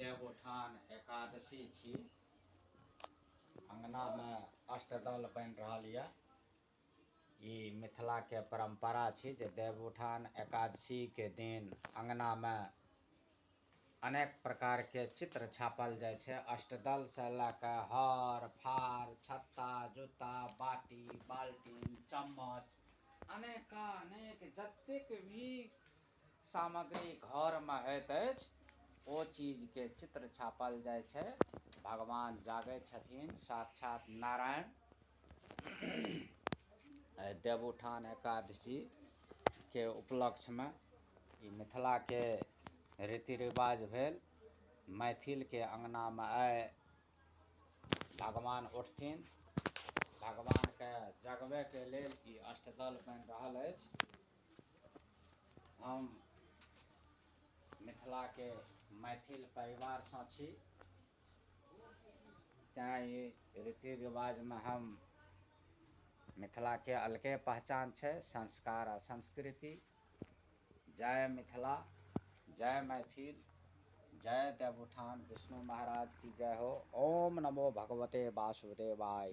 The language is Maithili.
देवोत्थान एकादशी छी। अङ्गनामे अष्टदल बनि रहल यऽ। ई मिथिलाके परम्परा छी जे देवउठान एकादशीके दिन अङ्गनामे अनेक प्रकारके चित्र छापल जाइ छै। अष्टदलसँ लए कऽ हर फार छत्ता जूता बाटी बाल्टीन चम्मच अनेकानेक जतेक भी सामग्री घरमे होइत अछि ओ चीजके चित्र छापल जाइ छै। भगवान जागै छथिन साक्षात नारायण। देवउठान एकादशीके उपलक्ष्यमे ई मिथिलाके रीति रिवाज भेल। मैथिलके अङ्गनामे आइ भगवान उठथिन। भगवानके जगबैके लेल ई अष्टदल बनि रहल अछि। हम मिथिलाके मैथिल परिवारसँ छी, तैँ ई रीति रिवाजमे हम मिथिलाके अलगे पहचान छै, संस्कार आ संस्कृति। जय मिथिला, जय मैथिल, जय देवउठान विष्णु महाराज की जय हो। ओम नमो भगवते वासुदेवाय।